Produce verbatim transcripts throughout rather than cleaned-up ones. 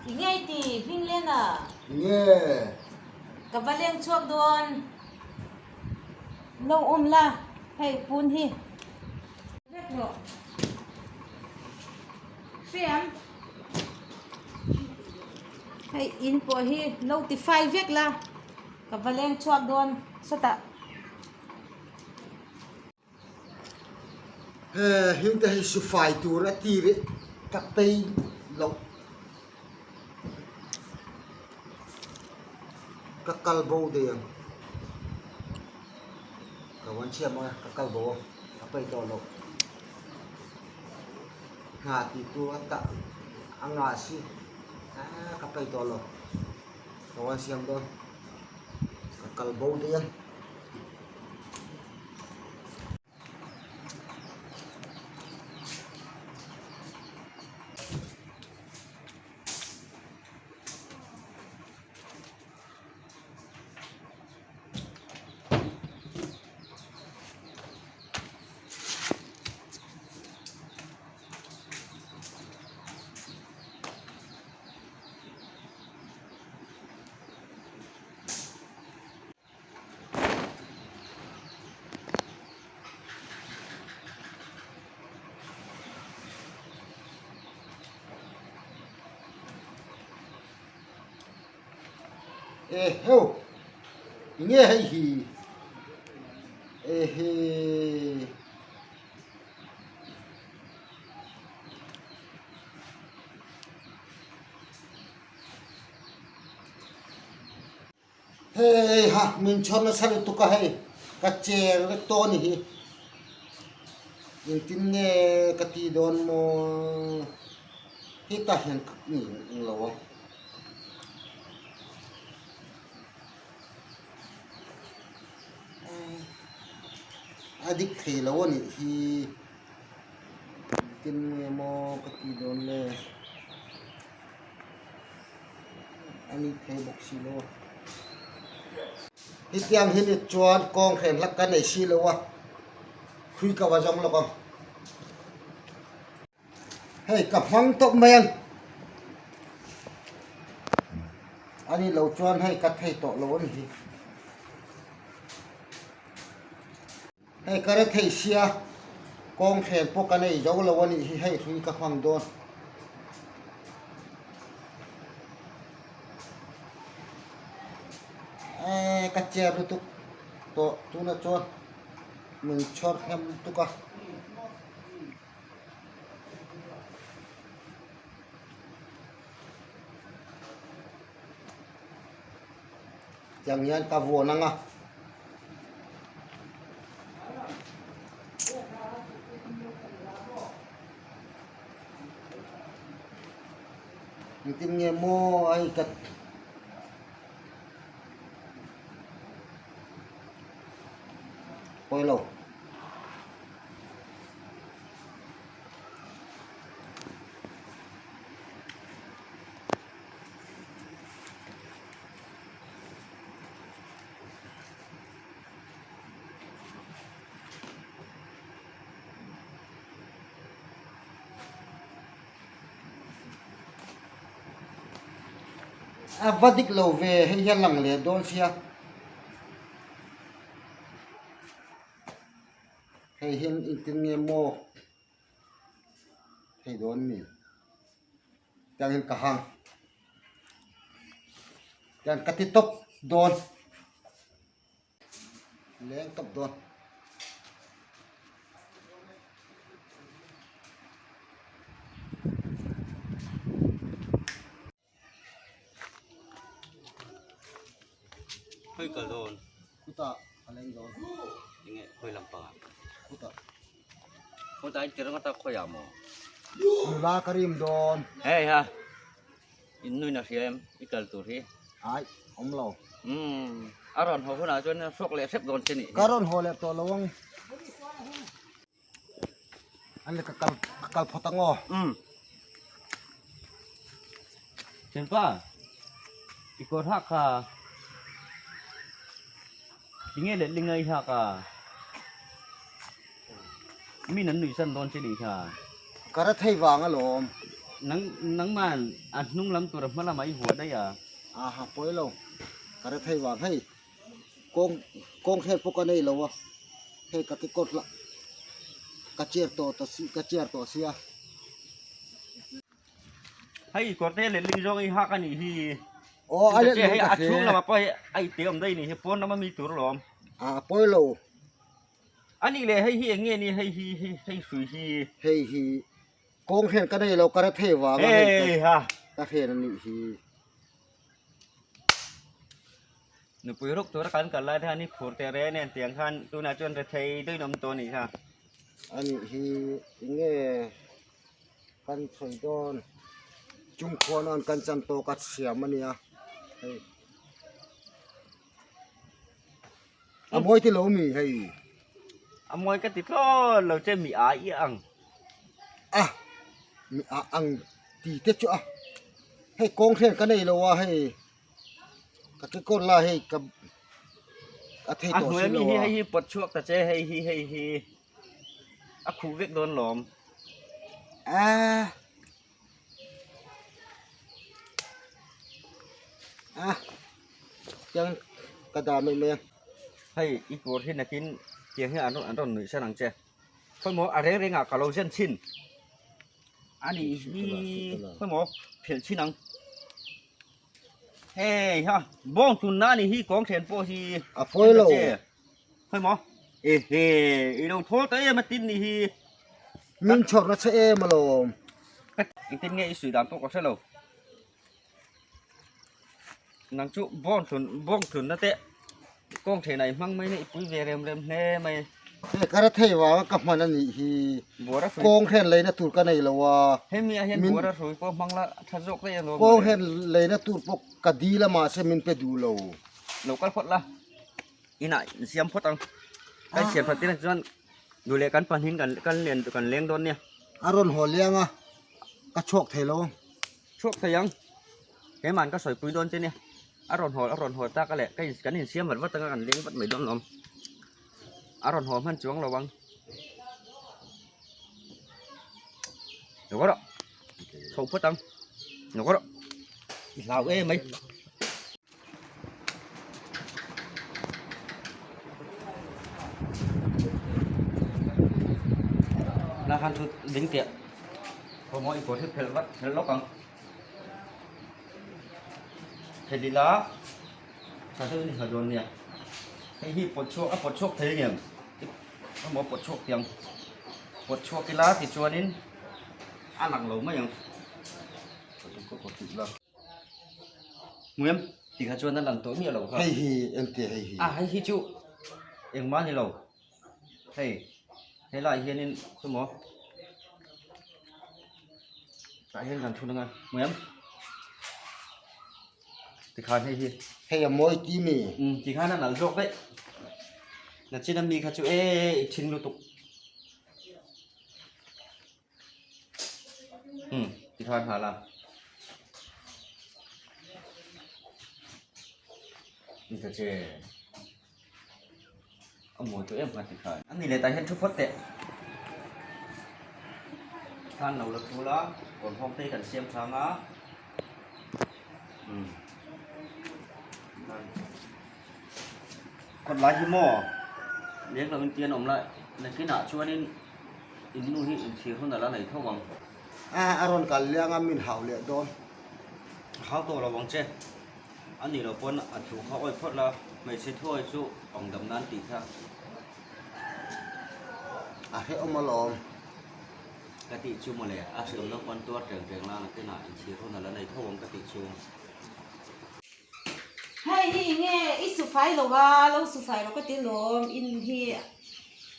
I ngei ti, hming le na. Nge. Ka va leng chhuak dawn. Lo um la, hei puon hi. Vek ro. Siam. Hei in pawh hi lo ti fai vek la. Ka va leng chhuak dawn. Sawta. He, hieng te hi sufai tur a ti rih ka pei lo. Ka kal bo dei ang. Ka van siam a, ka kal bo. Ka pei tawh lo. Nga ti tu a ta. A nga si. A, ka pei tawh lo. Ka van siam dawn. Ka kal bo dei ang. Eh, ho. Nge hei hi. Eh, he. Hei ha, min chhawrna sa lutuk a hei. Ka che rek tawh ni hi. Iengtin nge ka ti dawn maw? Hi ta hian ka ni lo a. A dik thei lo a nih hi. Iengtin nge maw ka ti dawn le. A ni thei bawk si lo. Hetiang hi ni chuan kawng hren hlak ka nei si lo a. Hrui ka va zawng lawk ang. Hei, ka hmang tawp mai ang. A ni lo chuan hei ka thei tawh lo a ni hi. Hei, ka rethei si a, kawng hren pawh ka nei zo lo a nih hi, hei, hrui ka hmang dawn. Eh, ka cher lutuk tawh, tuna chuan min chhawr hnem lutuk a. Tiang hian ka vuan ang a. Iengtin nge maw ai ka Poi lo. A va dik lo ve, hei hian lang leh dawn sia. Hei hian iengtin nge maw? Hei dawn mi. Tiang hian ka hang. Tiang ka ti tawp dawn. Leng tawp dawn. Hoi kal dawn. Kuta, a leng dawn. Inge, hoi lampang a. Kuta. Kuta, in tirang ata khoi a maw. Nula ka rim dawn. Hei ha. In nuina hria em, i kal tur hi. Ai, awm lo. Hmm, a rawn haw hunah chuan a hrawk leh hrep dawn che ni. Ka rawn haw leh tawh lo ang. An le ka kal, ka kal phawt ang aw. Hmm. Chen pa, i kawr hak kha. Tinge le lingai hak a. Min an nuihsan dawn che ni kha. Ka ra thei vang alawm. Nang, nangman a hnung lam tura hma lama i vuah dai a? A ha, poi lo. Ka rethei vang hei. Kawng, kawng khen pawh ka nei lo a. Hei ka kekawr la. Ka chiar tawh tawh si, ka chiar tawh si a. Hei, kawr te le ling zawng i hak a ni hi. Aw, a le che, ling hei ka a chhung lama pawh hei, a i te awm dai ni hi, pawn lama mi tur lawm. A, poi lo. A ni le hei hi eng nge ni hei hi, hei, hei hrui hi. Hei hi. Kawng khen ka nei lo, ka rethei vang a hei ka, hei ha, ka khen a ni hi. Nupui ruk tura kan kal lai te ani phur te re nen tiang khan tuna chuan rethei deuhin awm tawh ni kha. A ni hi, eng nge kan sawi dawn. Chung khuan an kan chan tawk a siam a nia. Hei. A mawi ti lo mi hei. A mawi ka ti tlawn lo che, mi a i ang. A, mi a ang ti te chu a. Hei, kawng khen ka nei lo a hei. Ka kekawr la hei ka, a thei tawh si lo a. A hnuai mi hi hei hi pawt chhuak ta che hei hi, hei hi. A khuh vek dawn lawm. A. A. Tiang ka da mai mai. Hei, i kawr hi nakin tiang hi an, an rawn nuihsan ang che. Khawi maw, a reng renga ka lo zen chin. A ni hi, khawi maw, phel chin ang. Hei ha, bawng tlunna ni hi kawng ṭhen pawh hi. A poi lo. Khawi maw? E he, i lo thawl ta em a tin ni hi. Min chhawrna che em alawm. Engtin nge i sui dan pawh ka hre lo. Nang chu bawng tlun, bawng tlunna te. Kawng ṭhen a i hmang mai ni, i pui ve rem rem hle mai. He, ka rethei vang ka hman a ni hi. Buara hrui. Kawng ṭhen leina tur ka nei lo a. He mi a hian min buara hrui pawh hmang la, ṭha zawk te a ni lo. Kawng ṭhen leina tur pawh ka dil a, mahse min pe duh lo. Lo kal phawt la. Ina insiam phawt ang. Kan siam phawt tina chuan, nu le kan pahnihin kan, kan len, kan leng dawn nia. A rawn haw liang a. Ka chhuak thei lo. Chhuak thei ang. Keiman ka sawipui dawn che nia. A rawn haw, a rawn haw ta ka le. Kan, kan insiam vat vat ang a, kan leng vat mai dawn lawm. A rawn haw hman chuang lo ang. Nokawr. Chho phawt ang. Nokawr. I hlau em mai. Na han thu ding tia. Khawi maw, i kawr hi phel vat, phel lawk ang. Phel ila. Sa thei ni ha dawn nia. Hei hi pawt chhuak, a pawt chhuak thei nia. Khawi maw, pawt chhuak tiang. Pawt chhuak ila ti chuanin a lang lo mai ang. Hmu em? Ti kha chuan a lang tawh miah lo kha. Hei hi, en ti hei hi. A, hei hi chu engmah ni lo. Hei, helai hianin chu maw? Tah hian kan thu nanga. Hmu em? Ti kha hei hi. Hei a mawi ti mi? Um, ti khan a nal zawk daih. Na chin a mi kha chu e, i ṭhing lutuk. Hmm, ti khan hal a. Ni ta che. A mawi tawh em kha ti khan. An ni le ta hian thu phawt teh. Khan lo la thu la, kawn hawng te kan siam chang a. Hmm. Kawt lai hi maw? Lek lo in tian awm lai. Nakinah chuanin in nu hi inchhir hun a la nei tho ang. A, a rawn kal liang a, min hau leh dawn. Hau tawh lo ang che. A ni lo pawn a thu kha awih phawt la, hmeichhe thu awih chu awng dam nan tih kha. A hre awm alawm. Ka tih chu maw le, a hre awm lo pawn tuar reng reng la, nakinah inchhir hun a la nei tho ang ka tih chu. Hei hi nge i sufai lo va, lo sufai lo ka ti lawm, in hi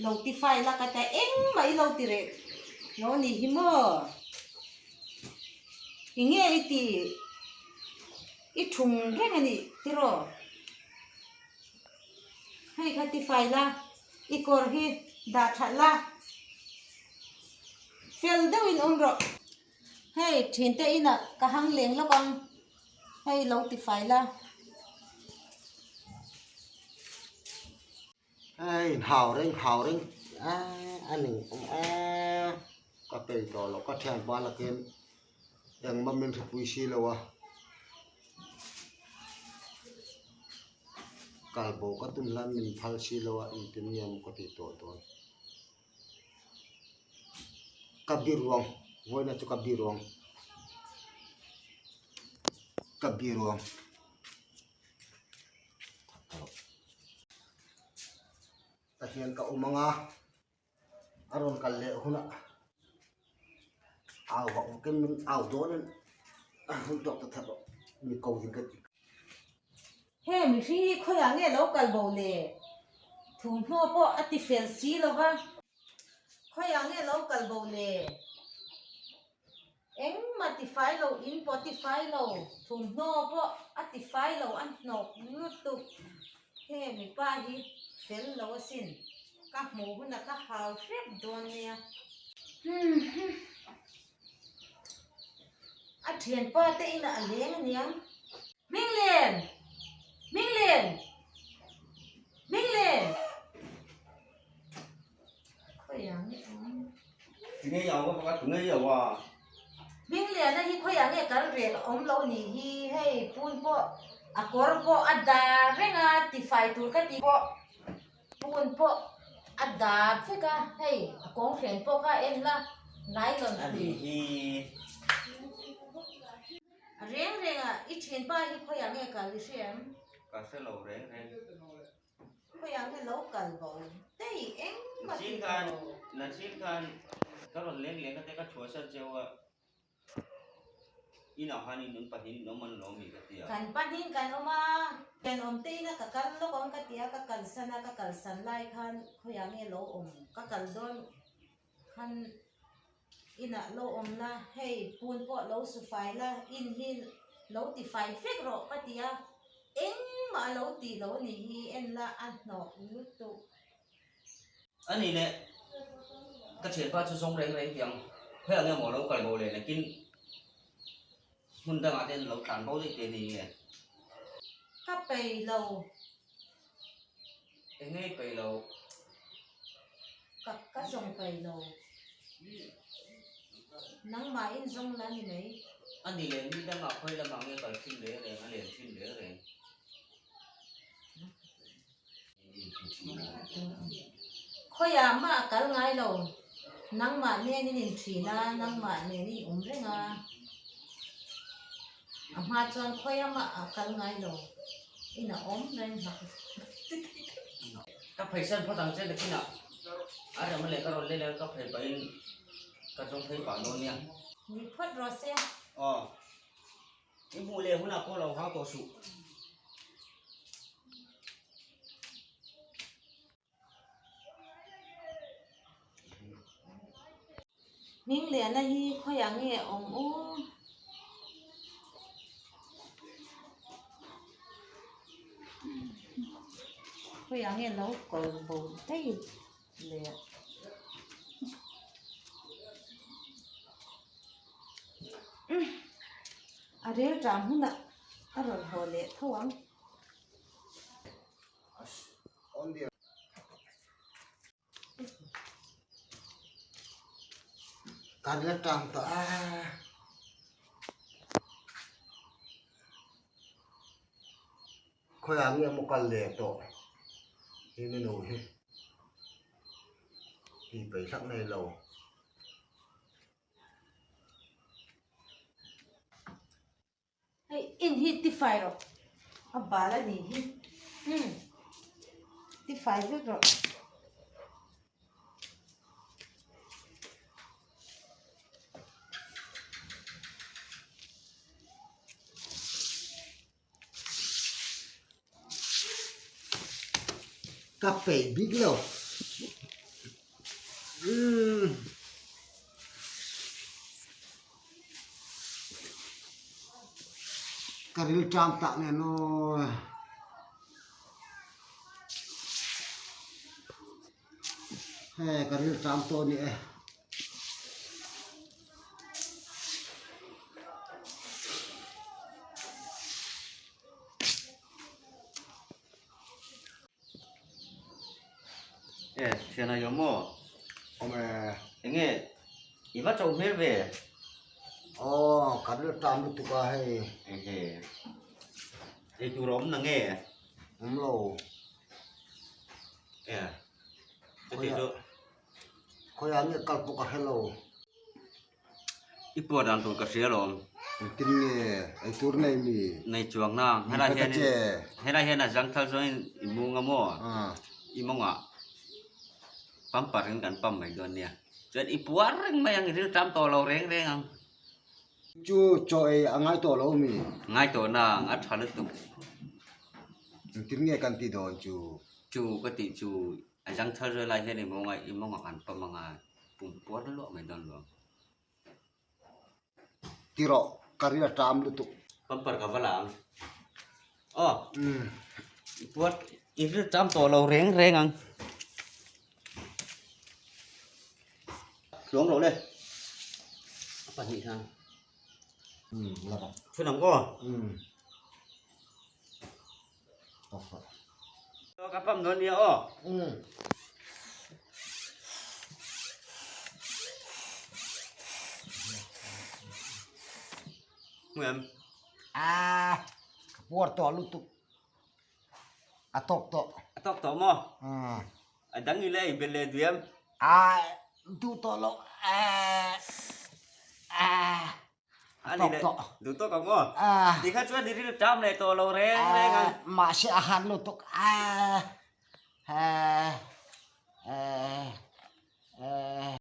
lo ti fai la ka ta, engmah i lo ti reh lo ni hi maw? I nge i ti, i thum reng a ni tiraw. Hei kha ti fai la, i kawr hi dah ṭhat la. Fel deuhin awm rawh. Hei, ṭhin te ina ka hang leng lawk ang. Hei, lo ti fai la. Hei, hau reng, hau reng. A, a ning awm a. Ka pei tawh lo, ka ṭhian pa lakin. Engmah min hripui si lo a. Kal bo ka tum hlan min phal si lo a, iengtin nge am ka ti tawh dawn. Ka biruang, voina chu ka biruang. Ka biruang. Pathian ka um anga. A rawn kal leh huna. Au va um kem min au dawn in. A hun tawk ta that rawh. Mi ko ding ka ti. He mi hri hi khawiah nge lo kal bo le? Thuomhnaw pawh a ti fel si lo va. Khawiah nge lo kal bo le? Engmah ti fai lo, in pawh ti fai lo, thuomhnaw pawh a ti fai lo, a hnawk lutuk. He mi pa hi fel lo asin. Ka hmu huna ka hau hrep dawn nia. Hmm, hmm. A ṭhianpa te ina a leng ania. Hminglen! Hminglen! Hminglen! Khawiah nge um? Ti nge yaw ka, ka tu nge yaw a. Hminglen a hi khawiah nge kal rel awm lo ni hi, hei, puon pawh, a kawr pawh a dar reng a, tifai tur ka ti pawh. Puon pawh a dar vek a, hei, a kawng hren pawh kha en la, nylon a ni hi. A reng reng a, i ṭhianpa hi khawiah nge kal i hre em? Ka hre lo reng reng. Khawiah nge lo kal bo? Tei engmah ti khan, lo. Nasin khan, ka rawn leng leng ka te ka chhuahsan cheu a. Inah khan in nun pahni in awm an lo mi ka ti a. Kan pahni kan awm a, kan awm te ina ka kal lawk ang ka ti a, ka kalsan a, ka kalsan lai khan khawiah nge lo awm, ka kal dawn khan inah lo awm la, hei, puon pawh lo sufai la, in hi lo tifai vek rawh ka ti a, engmah lo ti lo ni hi en la, a hnawk lutuk. A ni le, ka ṭhianpa chu zawng reng reng tiang, khawiah nge maw lo kal bo le, nakin hmun dangah te lo tlan bo ding te ni nge. Ka pei lo. Eng nge pei lo? Ka, ka zawng pei lo. Nangma in zawng la ni mai. A ni le, mi dangah khawi lamah nge kal ṭhin reng reng, a lem ṭhin reng reng. Khawiah mah a kal ngai lo. Nangmah nen in inṭhin a, nangmah nen in um reng a. A hma chuan khawiah mah a kal ngai lo. Ina awm reng hlak. Ka pheisan phawt ang che nakinah. A rem a le ka rawn le le ka phei pahin ka zawng phei pah dawn nia. Ni phawt rawh se. Aw. I hmuh leh hunah pawh lo hau tawh suh. Hminglen a hi khawiah nge awm aw? Khawiah nge lo kal bo thei le? A rel ṭam hunah a rawn haw leh tho ang. Kan la ṭam tawh a. Khawiah nge maw kal le tawh. Hi minu hi. Hi pei hlak nei lo. Hei, in hi tifai rawh. A bal a ni hi. Hmm. Tifai vek rawh. Ka pei bik lo. Hmm. Ka ril ṭam tak nen aw. He, ka ril ṭam tawh ni e. E, ṭhiana i awm maw? Awm e. Eng nge? I va ṭo hmel ve. Aw, ka ril ṭam lutuk a hei. Ehe. Ei tur awm na nge. Awm lo. E. Khoi a, khoi a nge kal pawh ka hre lo. I puar dan tur ka hria lo. Engtin nge, ei tur nei mi. Nei chuong na. Helai hian, helai hian a zang thal zawngin i mung a maw. A. I mawngah. Pumper in kan pump mai dawn nia. Chuan i puar reng mai ang, i ril ṭam tawh lo reng reng ang. Chu chaw ei a ngai tawh lo mi. Ngai tawh na, a ṭha lutuk. Engtin nge kan ti dawn chu. Chu ka tih chu, a zang thal zawi lai hian i mawngah, i mawngah kan pump anga, pum puar luah mai dawn lo. Ti rawh, ka ril a ṭam lutuk. Pumper ka va la ang. Aw. Mm. I puar, i ril ṭam tawh lo reng reng ang. Tluang rawh le. A pahnih khan. Mm, la ba. Chu nang aw. Mm. Ka pump dawn nia aw. Mm. Hmu em? A, ka puar tawh lutuk. A tawk tawh. A tawk tawh maw? Mm. A dang i le, i bel le duh em? A, duh tawh lo. A, a. A ni le, duh tawk ang aw. A. Ti kha chuan i ril ṭam leh tawh lo reng reng ang. A, mahse a han lutuk. A. A. A. A.